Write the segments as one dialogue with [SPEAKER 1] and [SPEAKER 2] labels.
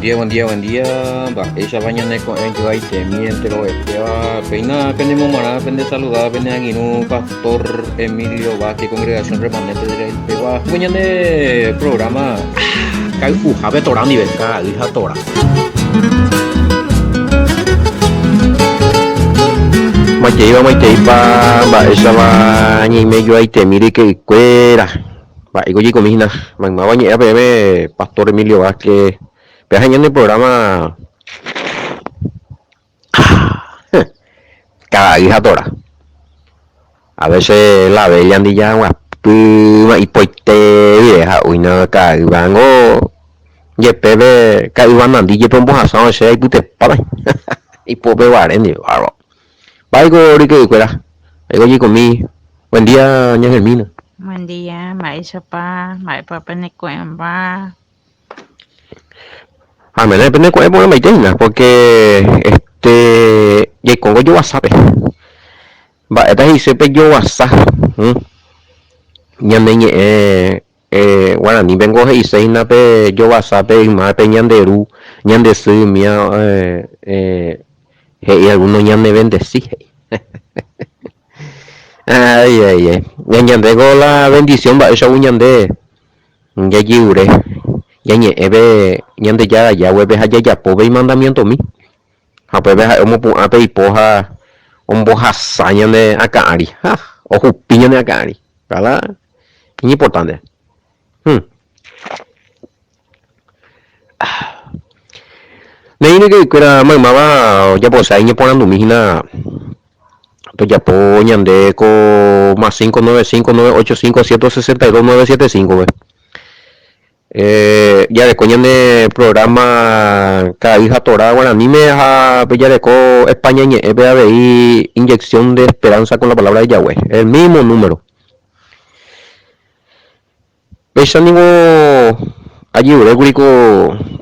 [SPEAKER 1] Buen día, buen día, buen día. Mba'éichapa ñane ko'ẽ joaitemi enterovetéva. Péina penemomarã, pende saludada, pene angirũ Pastor Emilio Vázquez, Congregación Remanente de Israel-pegua. Ko ñane programa kay'uhápe Torá ndive, ka'ay ha Torá. Maiteiva, maiteipa, mba'éichapa ñaime joaitemi ryke'ykuéra. Mba'éiko jaikomi hína maymáva ñe'ẽ peẽme Pastor Emilio Vázquez, péva ñane programa Ka'ay ha Torá. A veces la bella ndijaguapýma ipoite rire ha'úina ka'aývango jepépe ka'yva nandi jepe ombohasa osẽ aipytepáta ipópe guare ndive. Mba'éiko ryke'ykuéra, mba'éiko jaikomi. Buen día, ña Hermina.
[SPEAKER 2] Buen día, mba'éichapa, mba'épa peneko'ẽmba.
[SPEAKER 1] Amén, peneko'ẽ porãmbaite hína, porque este jaikóngo jovasápe. Mba'épa he'ise pe jovasa? Ñane ñe'ẽ guaranípengo he'ise hína pe jovasa pe yma pe ñande ru, ñande sy umía he'i alguno ñanevendesi he'i. Ay, ay, ay. Ñañandéko la bendición mba'éichagui ñande jajyure, ñañe'ẽ pe Ñandejára Yahweh-pe ha jajapo pe imandamientomi. Ha upépe ha'e omopu'ã pe ipo ha ombohasa ñane akã ári. Ha! Ohupi ñane akã ári. Káda iñimportánte. Hum. Néi ryke'ykuéra maymáva ojaposa iñeporandumi hína tojapo ñande ko más 595 985 162 975-pe. Jareko ñane programa Karai ha Torá guaraníme ha pe jareko España ñe'ẽpe avei Inyección de Esperanza con la Palabra de Yahweh, el mismo número. Péicha ningo ajerurékuri ko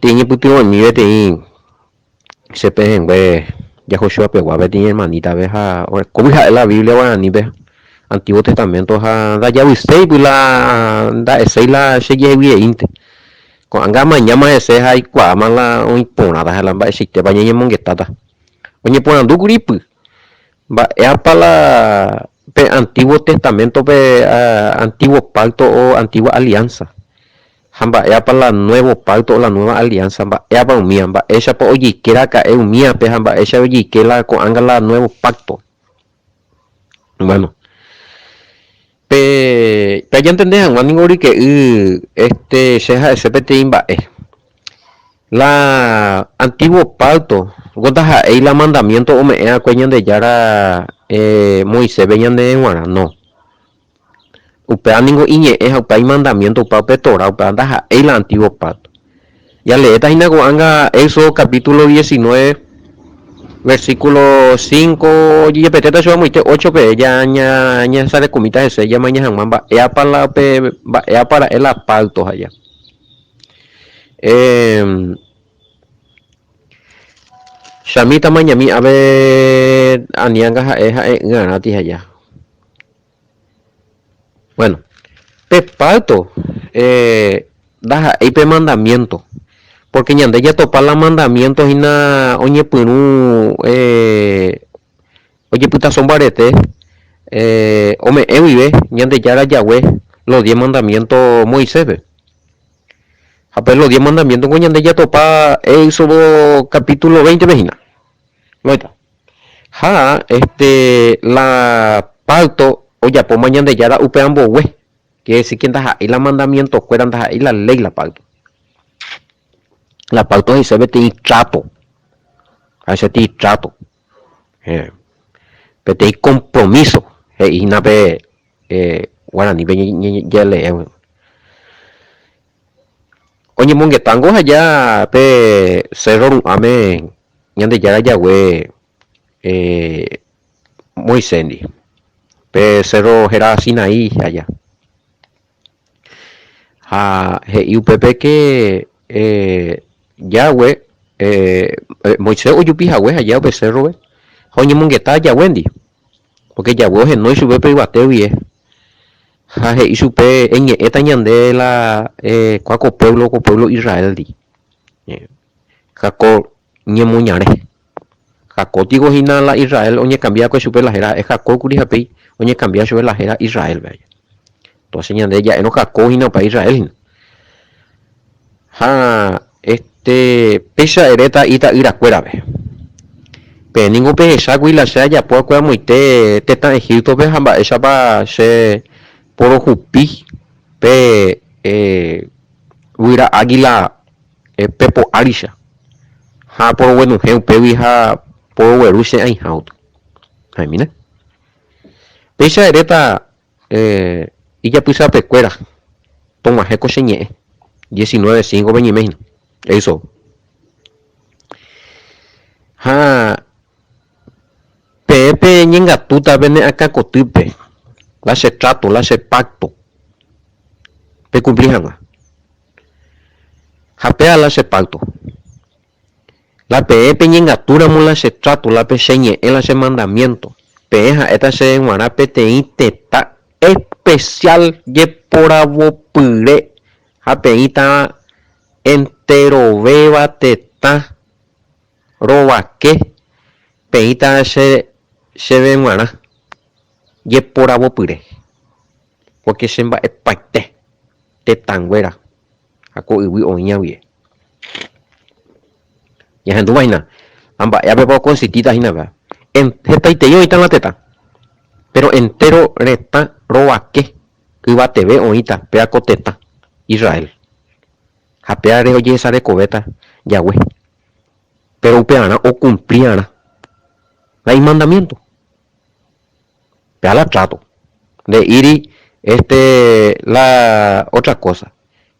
[SPEAKER 1] teĩ ñepytyvõmi peteĩ che pehẽngue Yahoshua pegua peteĩ hermanita-pe ha orekógui ha'e la Biblia guaranípe, Antiguo Testamento ha ndajavyséigui la nda'eséi la chejehegui reínte. Ko'ág̃a amañáma hese ha aikuaáma la oĩ porãta ha la mba'eichaitépa ñañemongetáta. Oñeporandúkuri ipy Mba'épa la pe Antiguo Testamento-pe Antiguo Pacto o Antigua Alianza? Ha mba'épa la Nuevo Pacto o la Nueva Alianza? Mba'épa umíva? Mba'éichapa ojeike raka'e umívape ha mba'éicha ojeike la ko'ág̃a la Nuevo Pacto? Bueno, pe pe ajantende hag̃ua ningo ryke'y este che ha'ese peteĩ mba'e. La Antiguo Pacto ko ndaha'éi la mandamiento ome'ẽ va'ekue Ñandejára Moisés-pe ñandéve g̃uarã, no. Upéva ningo iñe'ẽ ha upéva imandamiento, upéva upe Torá, upéva ndaha'éi la Antiguo Pacto. Jaleéta hína ko'ág̃a Éxodo capítulo 19, versículo 5, ojejepetéta chupe amoite 8 peve ja ñasarekomíta hese jamaña hag̃ua mba'épa la pe mba'épa ra'e la pacto ha ja. Chamíta mañami ave ani anga ha'e ha'e'ỹarã tihaja. Bueno, pe pacto ndaha'éi pe mandamiento, porque ñande jatopa la mandamiento hína oñepyrũ ojepytaso mbarete ome'ẽ guive Ñandejára Yahweh los diez mandamientos Moisés-pe. Ha pe los diez mandamientos ko ñande jatopa Éxodo capítulo 20-pe hína. Loita. Ha este la pacto ojapóma Ñandejára upe ambogue, quiere decir que ndaha'éi la mandamiento-kuéra, ndaha'éi la ley la pacto. La pacto he'ise peteĩ trato, ha'ese peteĩ trato. Peteĩ kompromíso he'i hína pe guaranípe jaleéva. Oñemongetángo aja pe sérro ru'ãme Ñandejára Yahweh Moiséndi, pe sérro héra Sinaí aja. Ha he'i upépe ke Yahweh, Moisés ojupi hague aja upe sérrope ha oñemongeta Yahweh-ndi, pórke Yahweh ohenói chupe pe yvate guie ha he'i chupe, Eñe'ẽta ñande la kua ko puévlo, ko puévlo Israel-ndi. Jacob ñemoñare. Jacob tiko hína la Israel oñekambia va'ekue chupe la héra, ha'e Jacob kuri ha péi oñekambia chupe la héra Israel-pe. Entonces ñande ja'érõ Jacob hína opa Israel hína. Ha este péicha eréta ita'yrakuérape. Peẽ ningo pehechákuri la che ajapo va'ekue amoite tetã Egíptope ha mba'éichapa che porohupi pe guyra águila pepo áricha ha poroguenohẽ upégui ha porogueru che aĩha gotyo. Ha'emína. Péicha eréta ijapysapekuéra tog̃uahẽ ko che ñe'ẽ. 19:5 pe ñeime hína. Éxodo. Ha peẽ peñengatúta pene akãkotýpe la che trato, la che pacto pekumpli hag̃ua. Ha péva la che pacto. La peẽ peñengatúramo la che trato, la pe che ñe'ẽ, la che mandamiento, peẽ ha'éta chéve g̃uarã peteĩ tetã especial jeporavopyre ha peĩta enterovéva tetã rovake peĩta che chéve g̃uarã jeporavopyre, pórke che mba'epaite tetãnguéra ha ko yvy oĩva guive. Ñahendúva hína, ha mba'e ápepa okonsistíta hína péva. Hetaitei oĩta la tetã, péro entéro retã rovake yvateve oĩta péva ko tetã, Israel. Ha pévare ojehesarekovéta Yahweh. Péro upearã okumpli'arã la imandamiénto. Péva la tráto. Nde'íri este la otra kósa.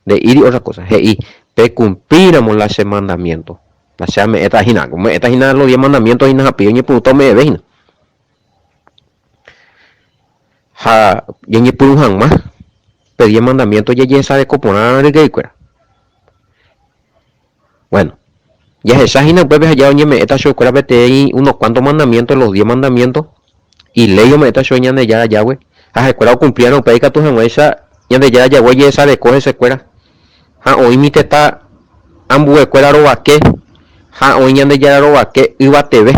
[SPEAKER 1] Nde'íri otra kósa. He'i, Pekumplíramo la che mandamiénto, la che ame'ẽta hína. Ome'ẽta hína los diez mandamiénto hína ha péi oñepyrũta ome'ẽve hína. Ha ñañepyrũ hag̃ua pe diez mandamiénto jajesareko porã ryke'ykuéra. Bueno, jahecha hína upépe ha ja oñeme'ẽta chupekuéra peteĩ unos cuantos mandamientos, los diez mandamientos, iléi ome'ẽta chupe Ñandejára Yahweh, ha ha'ekuéra okumplírõ upéva ikatu hag̃uáicha Ñandejára Yahweh ojejesareko hesekuéra, ha oĩmi tetã ambuekuéra rovake ha oĩ Ñandejára rovake yvateve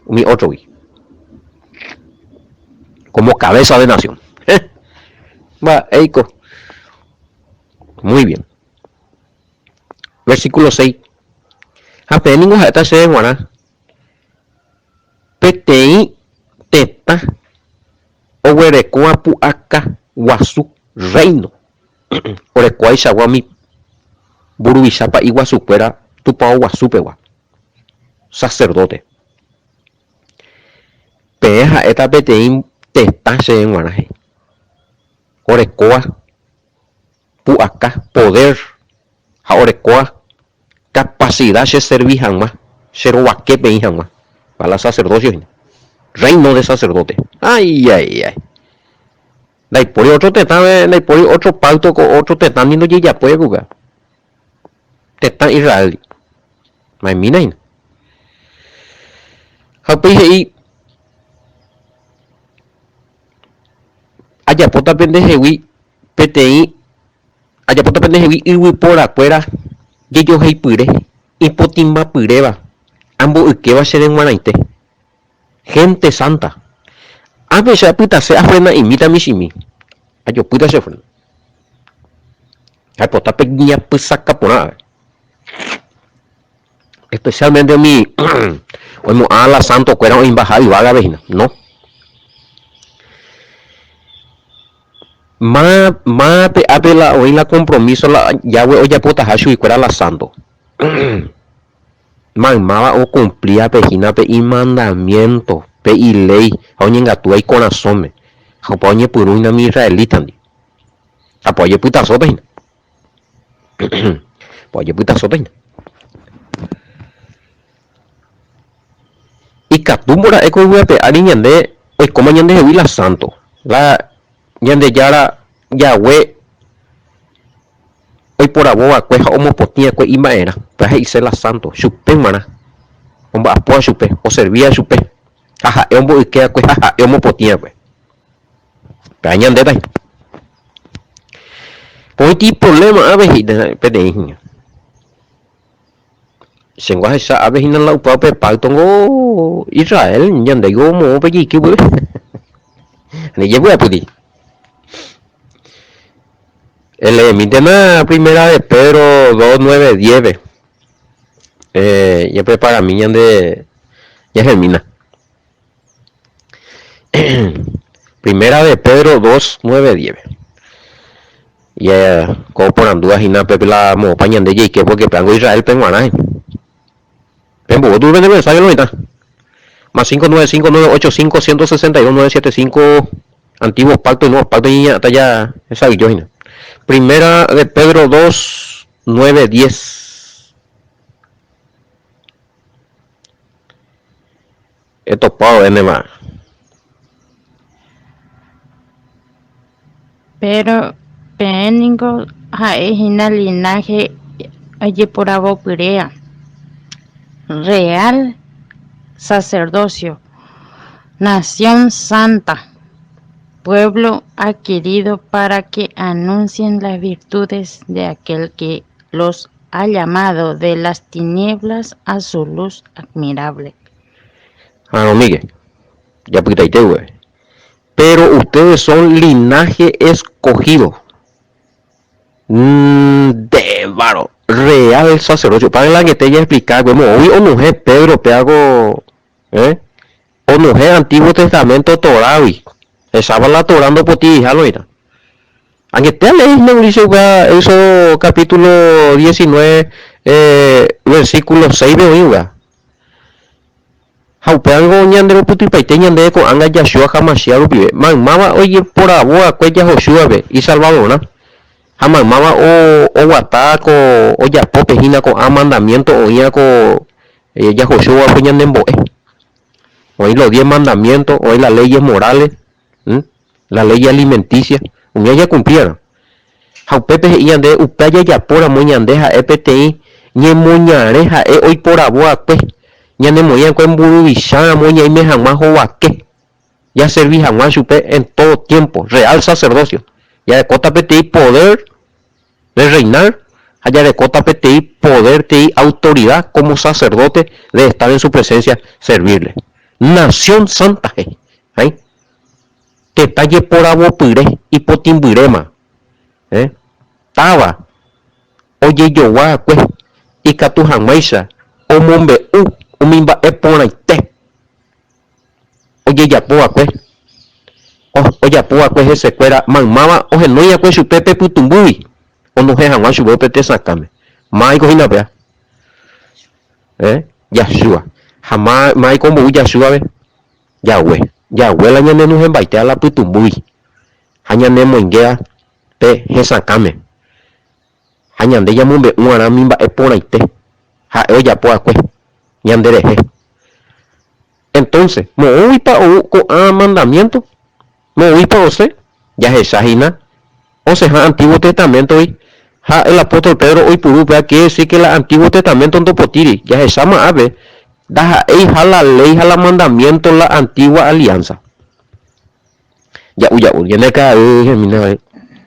[SPEAKER 1] umi ótrogui, como cabeza de nación. Mba'éiko. Muy bien. Versículo 6. Ha peẽ ningo ha'éta chéve g̃uarã peteĩ tetã oguerekóva pu'aka guasu rréino, orekóvaichagua umi mburuvicha pa'i guasukuéra tupao guasu pegua, saserdóte. Peẽ ha'éta peteĩ tetã chéve g̃uarã, he'i, orekóva pu'aka, poder, ha orekóva kapasida che servi hag̃ua, che rovake peĩ hag̃ua. Pa la sacerdocio hína. Reino de sacerdote. Ay, ay, ay. Ndaipóri otro tetãme, ndaipóri otro pacto ko otro tetã ni ndojejapói upéva. Tetã Israel. Maimína hína. Ha upéi he'i ajapóta pendehegui Peteĩ ajapóta pendehegui yvyporakuéra jejoheipyre ipotĩmbapyréva amboykéva che reg̃uarãite. Gente santa. Ápe che apytase afrena'imíta michĩmi. Ajopýta che freno. Aipota peñapysaka porã ave. Especialmente umi oimo'ã la santo kuéra oĩmbaha yvágape hína. No. Má, mápe ápe la oĩ la compromiso la Yahweh ojapotaha chuguikuéra la santo. Maymáva okumplívape hína pe imandamiento, pe iléi ha oñengatúva ikorasõme. Ha opa oñepyrũ hína umi israelítandi. Ha opa ojepytasóta hína. Opa ojepytasóta hína. Ikatu mbora'e ko yvy ape ári ñande oikóma ñandehegui la santo, la Ñandejára Yahweh oiporavo va'ekue ha omopotĩ va'ekue imba'erã, upéva he'ise la santo, chupe g̃uarã, omba'apóva chupe, oservíva chupe, ha ha'e omboyke va'ekue ha ha'e omopotĩ va'ekue. Upéva ñandéta hína. Oĩti problema ave he'íta peteĩ hína. Chéngo ahecha ápe hína la upéva pe pacto ngo Israel ñandéiko moõ pe jeike upépe. Ani jepy'apýti. Eleemíntena primera de Pedro 2, 9, 10 pe. Eh, japreparami ñande ñahermina. Primera de Pedro 2, 9, 10. Ya ko oporandúva hína pe la moõpa ñande jaike porque pe ángo Israel-pe g̃uarã. Pembovo tu pende mensaje lo mitã. Más 5 9 5 9 8 5 162 9 7 5 Antiguo Pacto y Nuevo Pacto ñañe'ãta ya hesa'ỹijo hína. Primera de Pedro 2, 9, 10. Etopávo énema.
[SPEAKER 2] Péro peẽ ningo ha'e hína linaje ojeporavopyréva, real sacerdocio, nación santa, pueblo adquirido para que anuncien las virtudes de aquel que los ha llamado de las tinieblas a su luz admirable.
[SPEAKER 1] Arõmíke, japytaite guéve. Pero ustedes son linaje escogido. Ndévaro, real sacerdocio. Para la que te ya explica, como hoy onohẽ Pedro pe algo, eh? Onohẽ Antiguo Testamento Torágui. Hecháva la Torá ndopotĩriha loĩta. Añete alee hína Ulises upéva Éxodo capítulo 19 eh, versículo 6-pe oĩ upéva. Ha upévango ñanderopytypaite ñandéve ko'ág̃a Yahshua HaMashiach rupive. Maymáva ojeporavo va'ekue Yahoshúape, Isalvadorã. Ha maymáva oguata ko ojapópe hína ko'ã mandamiento oĩva ko Yahoshúape ñanembo'e. Oĩ los diez mandamientos, oĩ las leyes morales, la ley alimenticia, umíva jakumplíarã. Ha upépe he'i ñandéve upe jajapóramo ñande ha'e peteĩ ñemoñare ha'e oiporavo va'ekue, ñanemoĩ va'ekue mburuvicháramo ñaime hag̃ua hovake, jaservi hag̃ua chupe en todo tiempo, real sacerdocio. Jarekóta peteĩ poder de reinar ha jarekóta peteĩ poder, teĩ autoridad como sacerdote de estar en su presencia, servirle. Nación santa he'i. Hãi? Tetã jeporavopyre ipotĩmbyréma, táva ojejogua'akue ikatu hag̃uáicha omombe'u umi mba'e porãite ojejapova'ekue, ojapova'ekue hesekuéra maymáva ohenói'akue chupe pe pytũmbýgui onohẽ hag̃ua chupe upe tesakãme. Mávaiko hína upéva? Jasúva. Ha mávaiko ombou jasúvape? Jahue. Jahue la ñanenuhẽmbaitéva la pytũmbýgui ha ñanemoingéva pe hesakãme. Ha ñande ñamombe'u'arã umi mba'e porãite ha'e ojapo va'ekue ñanderehe. Entonce, moõguipa ou ko'ã mandamiento? Moõguipa osẽ? Jahecha hína osẽha Antiguo Testaméntogui ha el apóstol Pedro oipuru upéva quiere decir que la Antiguo Testamento ndopotĩri. Jahecháma ápe ndaha'eiha la ley ha la mandamiento la antigua alianza. Ja'u ja'u ñande ka'ay hemína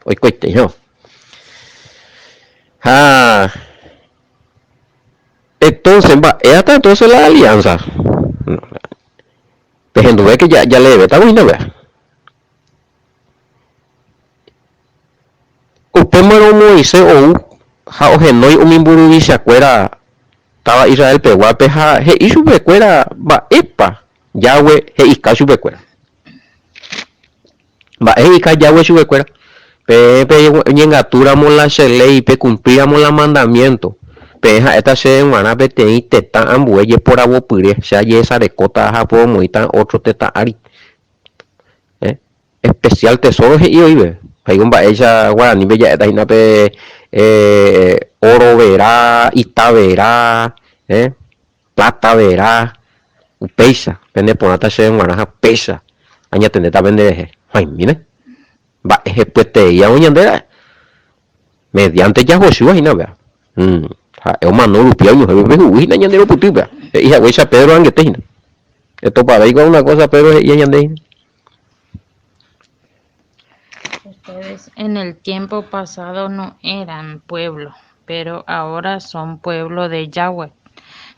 [SPEAKER 1] oikoitéiha. Ha entonces mba'éata entonces la alianza? Pehenduvéke jaleevéta voi ndéve. Upémarõ Moisés ou ha ohenói umi mburuvichakuéra táva Israel peguápe ha he'i chupekuéra mba'épa Yahweh he'ika chupekuéra. Mba'e he'ika Yahweh chupekuéra? Peẽ peñengatúramo la che léi, pekumplíramo la mandamiénto, peẽ ha'éta chéve g̃uarã peteĩ tetã ambue jeporavopyre, che ajehesarekóta ha poromoĩta ótro tetã ári. Especial tesoro he'i oĩve. Ha'éiko mba'éicha guaranípe ja'éta hína pe oro vera, ita vera, plata vera, upéicha pene porãta chéve g̃uarã ha péicha añatendéta pende rehe. Haimíne, mba'e hepyetereíva ñande ra'e. Mediante jahochýva hína upéva. Ha'e omano rupi oñohẽ pe huguy hína ñande ropyty upéva. He'i haguéicha Pedro angete hína. Etopavéiko una cosa Pedro he'íva ñande hína.
[SPEAKER 2] Ustedes en el tiempo pasado no eran pueblo, pero ahora son pueblo de Yahweh.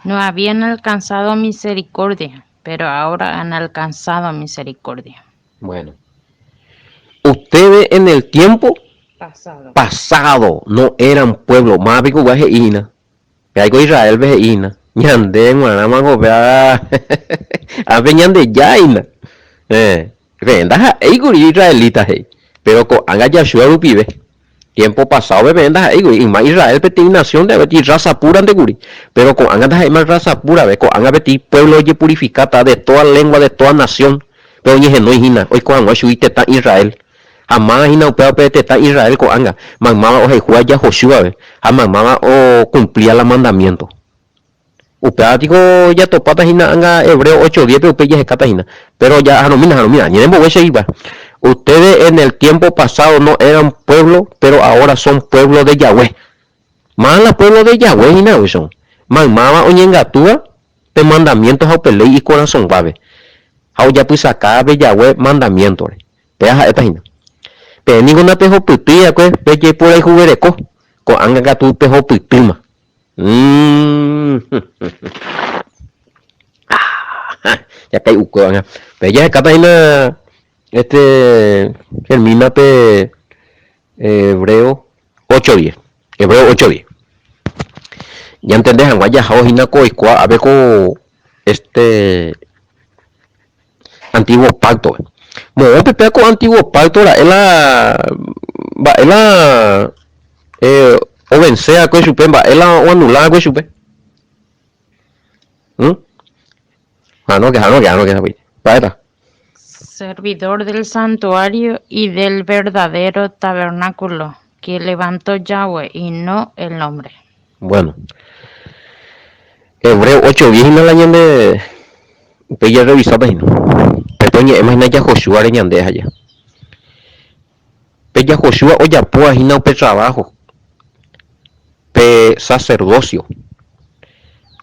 [SPEAKER 2] No habían alcanzado misericordia, pero ahora han alcanzado misericordia.
[SPEAKER 1] Bueno. Ustedes en el tiempo
[SPEAKER 2] Pasado.
[SPEAKER 1] pasado no eran pueblo. Máva piko upéva he'i hína. Pe aiko Israel-pe he'i hína. Ñande g̃uarãma ko péva ápe Ñandejára hína. Héẽ. Peẽ ndaha'éi kuri israelita he'i. Péro ko'ág̃a Yahshua rupive. Tiempo pasado-pe peẽ ndaha'éi kuri. Yma Israel peteĩ nación-nte avei, raza pura-nte kuri. Péro ko'ág̃a ndaha'éima raza pura-ve. Ko'ág̃a peteĩ pueblo ojepurifikáta de toda lengua, de toda nación pe oñehenói hína oiko hag̃ua chugui tetã Israel. Ha máva hína upéva pe tetã Israel ko'ág̃a, maymáva ohayhúva Yahoshua-pe ha maymáva okumplía la mandamiento. Upéva piko jatopáta hína ág̃a Hebreo ocho diez-pe upéi jahekáta hína. Péro ja harumína, harumína, ñanembogue che iva. Ustedes en el tiempo pasado no eran pueblo, pero ahora son pueblo de Yahweh. Máva la pueblo de Yahweh hína upéicha? Maymáva oñengatúva pe mandamiento ha upe léi ikorasõguápe, ha ojapysakáva pe Yahweh mandamiéntore. Péva ha'éta hína. Peẽ niko ndapehopytýi va'ekue pejeporayhuvereko, ko'ág̃a katu pehopytýma. Jakai'ukue ág̃a. Peẽ jahekáta hína este Fermina pe Hebreo 8:10. Hebreo 8:10. Ñantende hag̃ua jahávo hína ko oikuaa ápe ko este Antiguo Pacto-pe. Moõpe péva ko Antiguo Pacto ra'e la mba'e la ovense va'ekue chupe, mba'e la oanula va'ekue chupe. Ha'arõke, ha'arõke, ha'arõke mba'épa?
[SPEAKER 2] Servidor del santuario y del verdadero tabernáculo que levantó Yahweh y no el hombre.
[SPEAKER 1] Bueno, Hebreo 8 10 hína la ñande upéi jarrevisáta hína. Pépe oñe'ẽma hína Jahosúare ñande aja. Pe Jahosúa ojapóva hína upe trabajo, pe sacerdocio,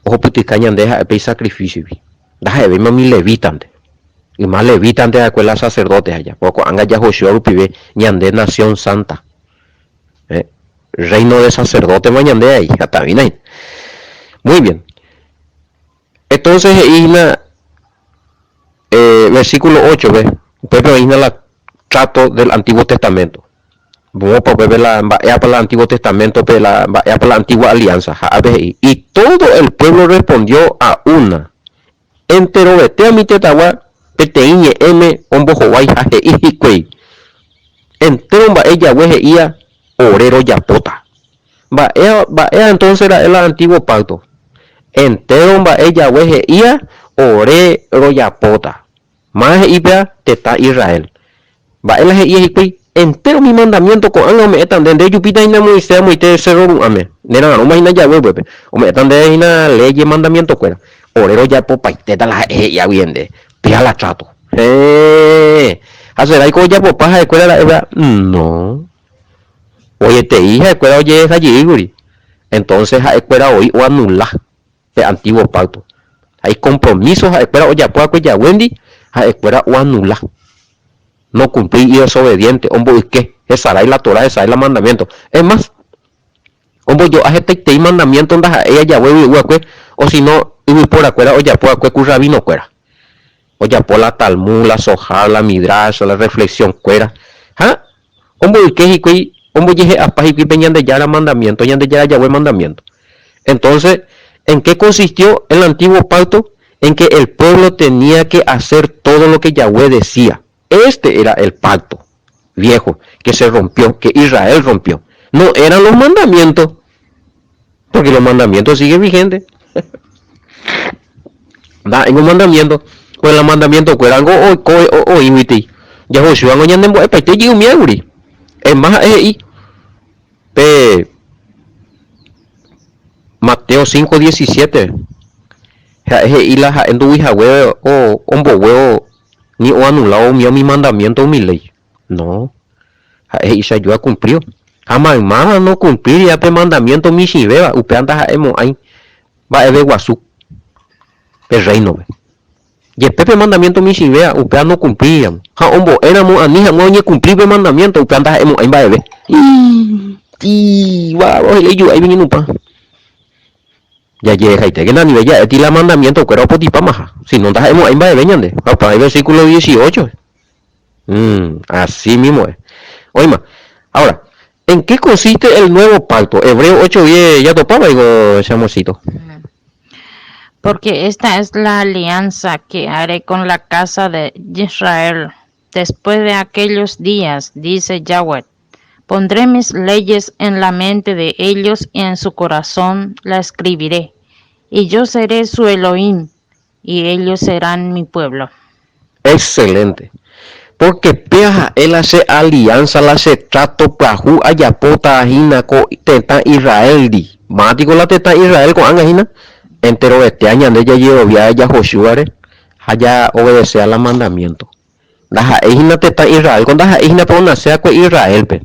[SPEAKER 1] ohupytyka ñande ha'e pe isacrificio-gui. Ndaha'evéima umi levítante. Yma levítante va'ekue la sacerdote aja, péro ko'ág̃a Jahosúa rupive ñande nación santa. Reino de sacerdote-ma ñande ai, hatãvína hína. Muy bien. Entonces he'i hína versículo 8-pe, upépe oĩ hína la trato del Antiguo Testamento. Moõpa upépe la mba'éapa la Antiguo Testamento-pe la mba'éapa la Antigua Alianza. Ha ápe he'i, Y todo el pueblo respondió a una, Enterovete umi tetãgua peteĩ ñe'ẽme ombohovái ha he'i hikuái, Entéro mba'e Yahweh he'íva ore rojapóta. Mba'e mba'éva entonces ra'e la antiguo pacto? Entéro mba'e Yahweh he'íva ore rojapóta. Máva he'i péva? Tetã Israel. Mba'e la he'íva hikuái? Entéro umi mandamiénto ko'ág̃a ome'ẽta nde, nde ejupíta hína Moisés amoite sérro ru'ãme, ne ra'arõma hína Yahweh upépe, ome'ẽta ndéve hína léye mandamientokuéra. Ore rojapopaitéta la ha'e he'íva guive ndéve. Péva la tráto. Héẽ. Ha seráiko ojapopa ha'ekuéra ra'e péva? No. Voietei ha'ekuéra ojeheja jey kuri. Entónse ha'ekuéra voi oanula pe antiguo pacto. Ha ikompromíso ha'ekuéra ojapo va'ekue Yahweh-ndi, ha'ekuéra oanula. Nokumplíi idesobediente, omboyke, hesarái la Torá, hesarái la mandamiento. Es más, ombojo'a hetaitei mandamiento ndaha'éiva Yahweh-gui ou va'ekue, osino yvyporakuéra ojapo va'ekue ku rabino-kuéra. Ojapo la Talmud, la Zohar, la Midrash, la reflexión-kuéra. Ha Omboyke hikuái, ombojehe'apa hikuái pe Ñandejára mandamiento, Ñandejára Yahweh mandamiento. Entonces, ¿en qué consistió el antiguo pacto? En que el pueblo tenía que hacer todo lo que Yahweh decía. Este era el pacto viejo que se rompió, que Israel rompió. No eran los mandamientos, porque los mandamientos siguen vigentes. Nda'éingo mandamiento, pues la mandamiento kuérango oiko oĩguitei. Jahochúvango ñanembo'epaite ijy'umiágui. Es más ha'e he'i pe Mateo 5:17 ha'e he'i la ha'e ndugui hague ombogue ni oanuláo umi umi mandamiento umi léi. No. Ha'e he'i che ajúa cumplió. Ha maymáva no cumplíria pe mandamiento michĩvéva, upéva ndaha'emo'ãi mba'eve guasu pe rréinope. Jepe pe mandamiénto michĩvéva, upéva nokumplíriramo, ha ombo'éramo ani hag̃ua oñekumpli pe mandamiénto, upéva ndaha'emo'ãi mba'eve. Jajerehaitékena anive ja'éti la mandamiento-kuéra opotipámaha, sino ndaha'emo'ãi mba'eve ñande. Ha upéva versículo 18. Así mismo es. Oĩma. Ahora, ¿en qué consiste el nuevo pacto? Hebreo 8:10 jatopáva piko che amorcito.
[SPEAKER 2] Porque esta es la alianza que haré con la casa de Israel después de aquellos días, dice Yahweh. Pondré mis leyes en la mente de ellos y en su corazón la escribiré. Y yo seré su Elohim y ellos serán mi pueblo.
[SPEAKER 1] Excelente. Porque péa ha'e la che alianza, la che trato pyahu ajapóta hína ko tetã Israel-ndi. Máva piko la tetã Israel ko'ág̃a hína? Enterovetéa ñande jajerovia Yahoshúare ha jaobedesea la mandamiento. Ndaha'éi hína tetã Israel, ko ndaha'éi hína pe onase va'ekue Israélpe.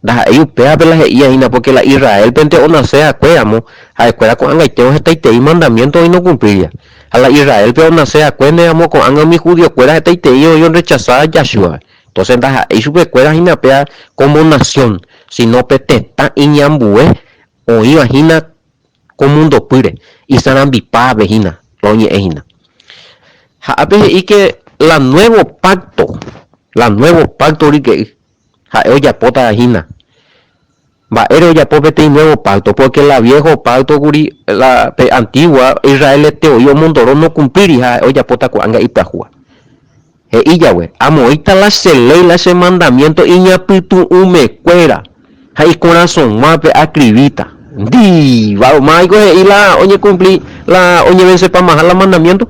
[SPEAKER 1] Ndaha'éi upévape la he'íva hína, pórke la Israélpente onase va'ekue ramo, ha'ekuéra ko'ag̃aitérõ hetaiterei mandamiénto oĩ nokumplíria. Ha la Israélpe onase va'ekuénte ramo ko'ág̃a umi judiokuéra hetaiterei oĩ orrechasáva Yahshua. Entónse ndaha'éi chupekuéra hína péva kómo nasión, síno pe tetã iñambue oĩva hína ko mundopýre, isarambipápe hína la oñe'ẽ hína. Ha ápe he'i ke la nuevo pacto, la nuevo pacto ryke'y, ha'e ojapóta hína. Mba'ére ojapo peteĩ nuevo pacto? Porque la viejo pacto kuri, la pe antigua Israelete voi omondoro nokumplíri ha ha'e ojapóta ko'ág̃a ipyahúva. He'i jave, Amoĩta la che léi, la che mandamiénto iñapytu'ũmekuéra ha ikorasõguápe akribíta. Ndíva, máiko he'i la oñekumpli la oñevensepamaha la mandamiénto?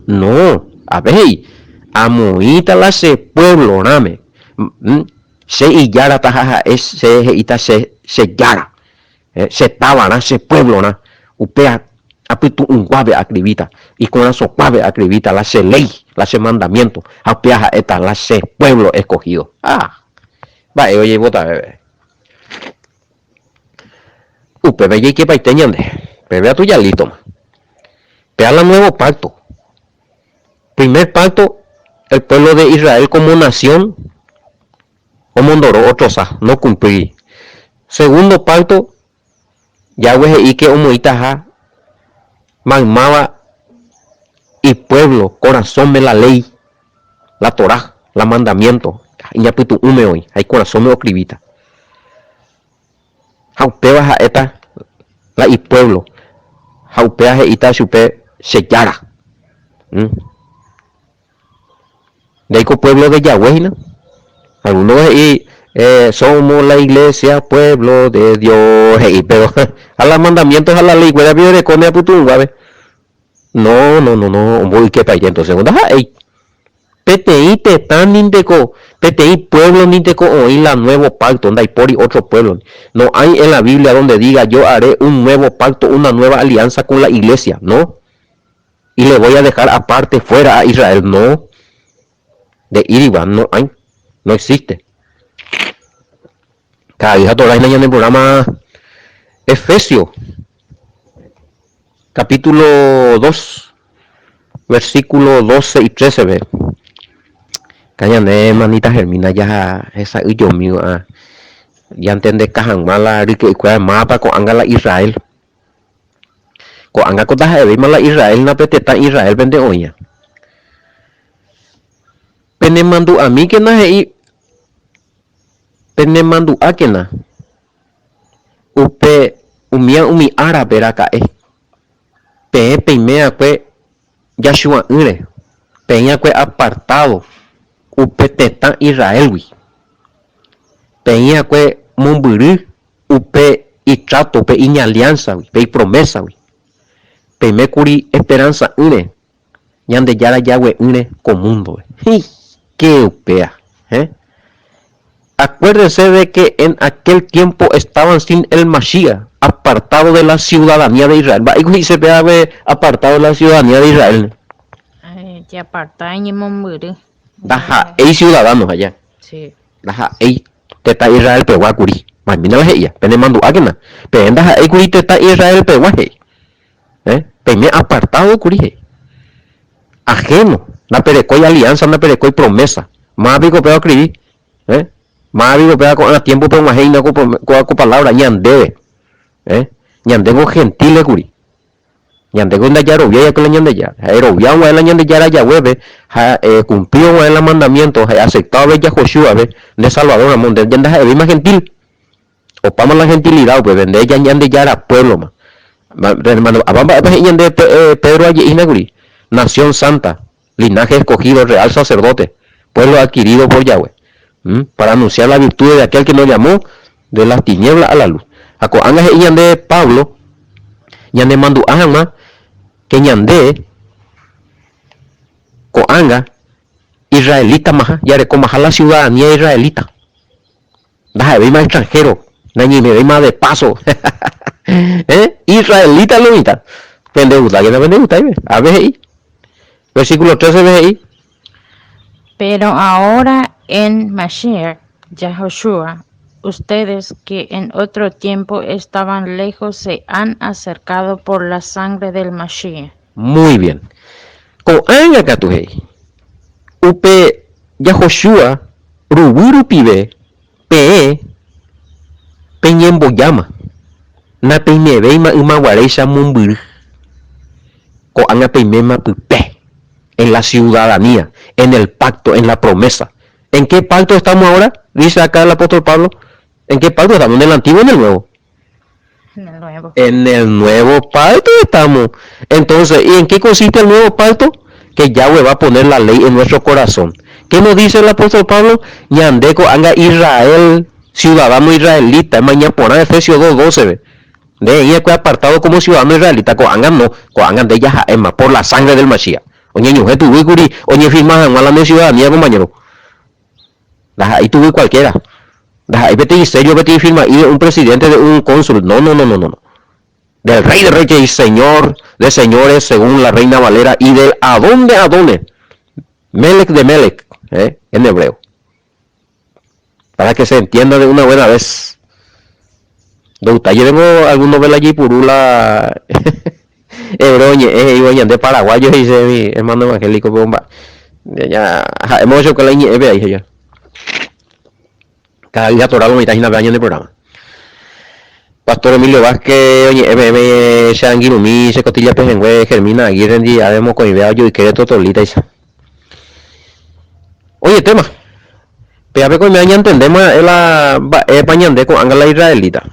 [SPEAKER 1] No, ápe he'i, Amoĩta la che puevlorãme, che ijárata ha ha'e che he'íta che che jára. Che távarã, che pueblo-rã, upe apytu'ũguápe akribíta, ikorasõkuápe akribíta la che léi, la che mandamiento, ha upéva ha'éta la che pueblo escogido. Ah! Mba'e ojeipotave. Upépe jaikepaite ñande, pépe atu jalístoma. Péa la nuevo pacto. Primer pacto, el pueblo de Israel como nación omondoro otrosa, nokumplíri. Segundo pacto, Yahweh he'i ke omoĩtaha maymáva ipuévlo korasõme la léi, la Torá, la mandamiénto, iñapytu'ũme oĩ ha ikorasõme oskrivíta. Ha upéva ha'éta la ipuévlo, ha upéva he'íta chupe che Jára. Ndaiko pueblo de Yahweh hína. Alguno he'i somos la iglesia pueblo de Dios he'i, pero ha la mandamiento ha la ley kuéra pio oreko ne apytu'ũguápe. No, no, no, no, omboykepaite entonces ko ndaha'éi. Peteĩ tetã ninteko, peteĩ pueblo ninteko oĩ la nuevo pacto, ndaipóri otro pueblo. No hay en la Biblia donde diga yo haré un nuevo pacto, una nueva alianza con la iglesia, no. Y le voy a dejar aparte fuera a Israel. No. Nde'írigua, no hay. No existe. Ka'aguy ha Torah hína ñane programa Efesios capítulo 2 versículo 12 y 13 pe. Ka ñande hermanita Hermina ja hesa'ỹijomi ko'ã jantendeka hag̃ua la ryke'ykuéra mávapa ko'ág̃a la Israel. Ko'ág̃a ko ndaha'evéima la Israel na pe tetã Israélpente oĩva. Penemandu'amíkena he'i, Penemandu'ákena upe umíva umi árape raka'e, peẽ peime va'ekue jachua'ỹre, peĩ va'ekue apartádo upe tetã Israélgui, peĩ va'ekue mombyry Upe itráto, pe iñaliánsagui, pe ipromésagui, peime kuri esperansa'ỹre Ñandejára jague'ỹre ko múndope. Hĩ! Ke upéa! Hẽ? Acuérdense de que en aquel tiempo estaban sin el Mashiach, apartado de la ciudadanía de Israel. Mba'éiko he'ise péva pe apartado de la ciudadanía de Israel?
[SPEAKER 2] Japarta iñemombyry.
[SPEAKER 1] Ndaha'éi ciudadano aja.
[SPEAKER 2] Sí.
[SPEAKER 1] Ndaha'éi tetã Israel pegua kuri. Ma'ẽmína la he'íva, penemandu'ákena, peẽ ndaha'éi kuri tetã Israel pegua he'i. Eh, peime apartado kuri he'i. Ajeno, ndaperekói alianza, ndaperekói promesa. Máva piko upéva oescribi? Eh, máva piko upéva ko'ã tiempo-pe og̃uahẽ hína ko palabra ñandéve. Eh, ñandéngo gentile kuri. Ñandéko ndajaroviái va'ekue la Ñandejára. Ha erovia og̃uahẽ la Ñandejára jaguépe ha ekumpli og̃uahẽ la mandamiento ha easepta vove Jahoshuape nde Salvador ramo, nde ndaha'evéima gentil. Opáma la gentilidad upépe, nde ja Ñandejára puévloma. Ava mba'épa he'i ñande Pedro aje'i hína kuri, Nación santa, linaje escogido, real sacerdote, pueblo adquirido por Yahweh, para anunciar las virtudes de aquel que nos llamó de las tinieblas a la luz. Ha ko'ág̃a he'i ñande Pablo ñanemandu'a hag̃ua ke ñande ko'ág̃a israelítamaha, jarekomaha la ciudadanía israelita. Ndaha'evéima extranjero, nañeimevéima de paso. Eh, israelita lo mitã. Pende gusta que pende gusta A ver he'i. Versículo 13 ve he'i.
[SPEAKER 2] Pero ahora en Mashiach, Yahoshua, ustedes que en otro tiempo estaban lejos se han acercado por la sangre del Mashiach.
[SPEAKER 1] Muy bien. Ko'ág̃a katu he'i, upe Yahoshua ruguy rupive peẽ peñembojáma, napeimevéima ymaguaréicha mombyry. Ko'ág̃a peiméma pype, en la ciudadanía, en el pacto, en la promesa. En qué pacto estamos ahora? Dice acá el apóstol Pablo. En qué pacto estamos? En el antiguo o en el nuevo?
[SPEAKER 2] En el nuevo.
[SPEAKER 1] En el nuevo pacto estamos. Entonces, ¿y en qué consiste el nuevo pacto? Que Yahweh va a poner la ley en nuestro corazón. ¿Qué nos dice el apóstol Pablo? Ñande ko'ág̃a Israel, ciudadano israelita, emaña porã Efesios 2.12 pe. Nde eĩakue apartado como ciudadano israelita, ko'ág̃a no, ko'ág̃a nde jaha'éma, por la sangre del Mashiach. Oñeñohẽ tuguýkuri oñefirma hag̃ua la nde ciudadanía, compañero. Ndaha'éi tuguy cualquiera. Ndaha'éi peteĩ sello, peteĩ firma'i de un presidente, de un cónsul. No, no, no, no, no. Del Rey de Reyes y Señor de Señores, según la Reina Valera, y del Adón de Adones, Melec de Melec, ¿eh? en hebreo. Para que se entienda de una buena vez. Ndogustái vengo algún novela jaipuru la hebreo ñe'ẽ he'íva ñande paraguayo he'ise mi hermano evangélico pe omba ya ha'éma ochoka la iñe'ẽpe ahí he'íva. Cada día Torah lo mitã hína péva ñande programa. Pastor Emilio Vázquez oñe'ẽ peẽme che angirũmi che costilla pehẽngue Germina Aguirre ndi ave mokõivéva ojoykére Totolítaicha. Oĩetéma. Pévape ko oiméva ñantendéma ra'e la mba'épa ñande ko'ág̃a la israelita.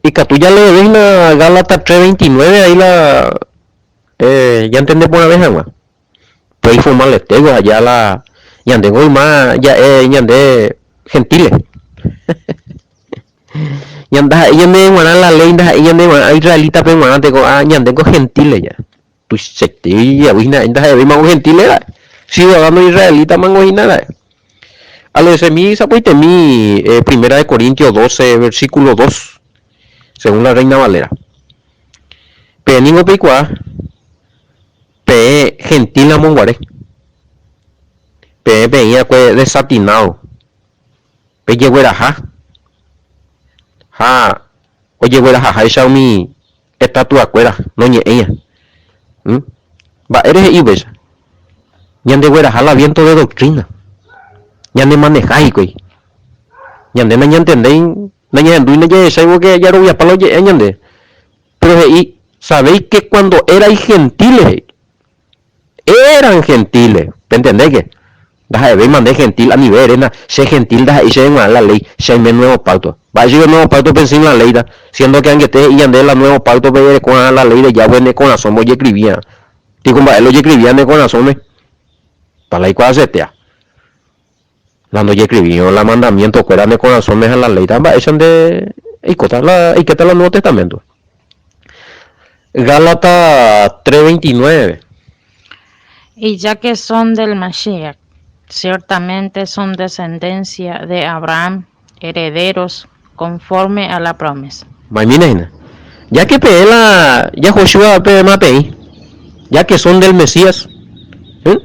[SPEAKER 1] Ikatu jaleeve hína Gálatas 3:29 ahí la ñantende porãve hag̃ua. Upéi formaletégui aja la ñande ko yma ja'e ñande gentiles. Ndaha'éi ñandéve g̃uarã la léi, ndaha'éi ñandéve g̃uarã israelita-pe g̃uarãnte ko'ã ñande ko gentiles ja. Tuichaite ijavy hína, ndaha'evéima ko gentiles ra'e, ciudadano israelita-mango hína ra'e. Aleesemi sapoitemi Primera de Corintios 12, versículo 2, según la Reina Valera. Peẽ ningo peikuaa, peẽ gentil amonguare, peẽ peĩ va'ekue desatinado, pejegueraha ha ojeguerahaháicha umi Estatuakuéra noñe'ẽiva. Mba'ére he'i upéicha? Ñandegueraha la viento de doctrina. Ñanemaneha hikuái. Ñande nañantendéi, nañahendúi, ndajahechái porque jaroviapa la oje'éva ñande. Pero he'i, sabéis que cuando erais gentiles, he'i. Eran gentiles. Pentendéke? Ndaha'evéima nde gentil anive eréna, che gentil ndaha'éi chéve g̃uarã la léi, che aime nuevo pacto. Mba'éicha nuevo pacto pe sin la léita, siendo que angete he'i ñande la nuevo pacto pe ereko hag̃ua la léi de Yahweh ne korasõme ojecribíarã. Piko mba'e la ojecribíva ne korasõme? Pa la ikuaasetéa. La ndojecribírõ la mandamiento kuéra ne korasõme ha la léita, mba'éicha nde eikóta la eikéta la Nuevo Testamento. Gálatas 3:29.
[SPEAKER 2] Y ya que son del Mashiach, ciertamente son descendencia de Abraham, herederos conforme a la promesa.
[SPEAKER 1] Maimína hína. Ya que peẽ la Yahoshua peẽma peĩ, ya que son del Mesías, ¿eh?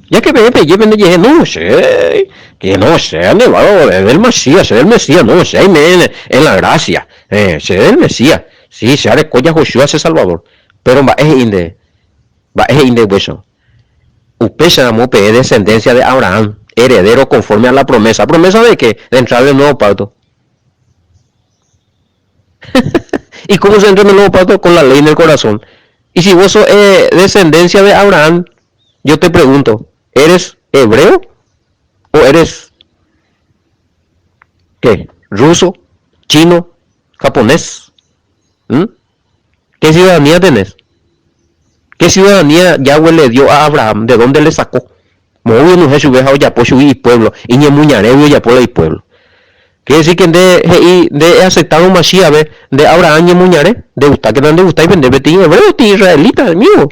[SPEAKER 1] Ya que peẽ peje pende jehe, no, che, que no, che anegado del Masías, che del Mesías, no, che aime en la gracia, eh, che del Mesías, sí, che areko Yahoshua che Salvador. Pero mba'e he'i nde, mba'e he'i nde upéicha? Upéicharamo peẽ descendencia de Abraham, heredero conforme a la promesa. ¿Promesa de qué? De entrar en el nuevo pacto. ¿Y cómo se entra en el nuevo pacto? Con la ley en el corazón. Y si vos sos descendencia de Abraham, yo te pregunto, ¿eres hebreo o eres qué? ¿Ruso? ¿Chino? ¿Japonés? ¿Mm? ¿Qué ciudadanía tenés? ¿Qué ciudadanía Yahweh le dio a Abraham? ¿De dónde le sacó? Moõgui onohẽ chupe ha ojapo chugui ipuéblo, iñemuñarégui ojapo la ipuéblo. Quiere decir que nde he'i nde eaceptárõ Masíape, nde Abraham ñemuñare, ndegustákena ndegustáipe nde peteĩ hebreo, peteĩ israelita, amigo.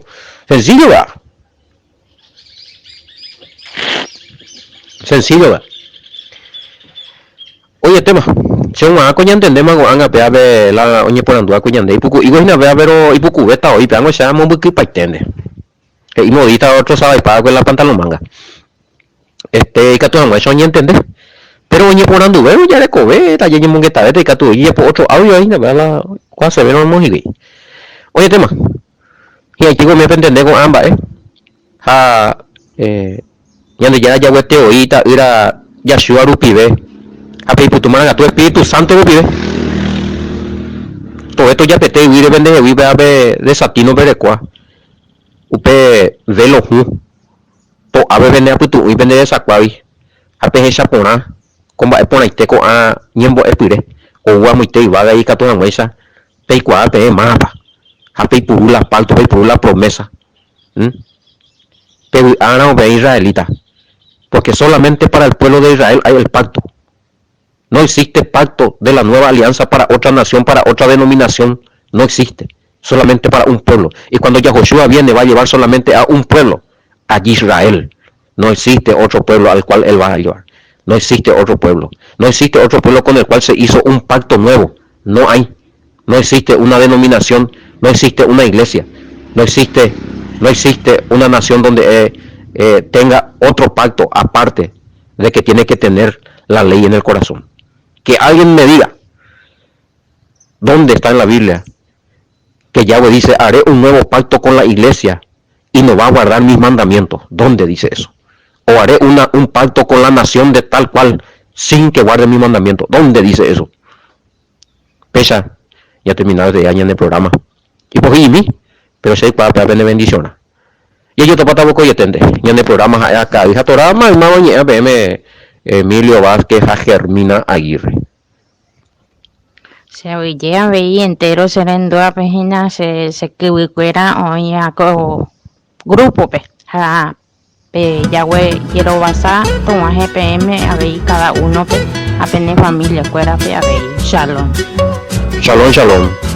[SPEAKER 1] Sencillo va. Sencillo va. Oyetéma, che og̃uahã ko ñantendéma ko'ág̃a pévape la oñeporandúva ko ñande ipuku'ívo hína péva péro ipukuvéta oĩ pévango che amombykypaiténte. He'i modista otro savaipáva'ekue la pantalón manga. Este ikatu hag̃uáicha oñentende. Péro oñeporanduvérõ jarekovéta, jañemongetavéta ikatu ojejapo otro audio hína péva la kuaasevérõ omohigui. Oyetéma, hi'ãitéko umi pentende ko'ã mba'e ha Ñandejára jaguete voi Ita'ýra Yahshua rupive ha pe Ipytu Marangatu Espíritu Santo rupive. Tove tojapete yvýre pendehegui upéva pe desatino perekóva, upe vélo hũ, to'ápe pende apytu'ũi pende resakuágui ha pehecha porã ko mba'e porãite ko'ã ñembo'epyre oúva amoite yvágagui ikatu hag̃uáicha peikuaa peẽ mávapa ha peipuru la pacto, peipuru la promesa. Pevy'áramo peẽ israelita, porque solamente para el pueblo de Israel hay el pacto. No existe pacto de la nueva alianza para otra nación, para otra denominación, no existe, solamente para un pueblo. Y cuando Yahoshua viene va a llevar solamente a un pueblo, a Israel. No existe otro pueblo al cual él va a llevar. No existe otro pueblo. No existe otro pueblo con el cual se hizo un pacto nuevo. No hay. No existe una denominación, no existe una iglesia, no existe, no existe una nación donde eh, eh, tenga otro pacto aparte de que tiene que tener la ley en el corazón. Que alguien me diga dónde está en la Biblia que Yahweh dice, haré un nuevo pacto con la iglesia y no va a guardar mis mandamientos. ¿Dónde dice eso? O haré una, un pacto con la nación de tal cual sin que guarde mis mandamientos. ¿Dónde dice eso? Péicha ñatermina peteĩ ñane programa. Ipohýimi, péro che aikuaa péva pene bendicionrã. Jajotopáta vokoieténte, ñane programa ha'e Aka'y ha Torá maymáva oñe'ẽva peẽme Emilio Vázquez ha Germina Aguirre.
[SPEAKER 2] Che aguyje avei entéro che renduápe hína che che kyvykuéra oĩva ko grúpope ha Pe Yahweh jerovasa tog̃uahẽ peẽme avei káda únope ha pene familia-kuérape avei. Shalom.
[SPEAKER 1] Shalom, shalom.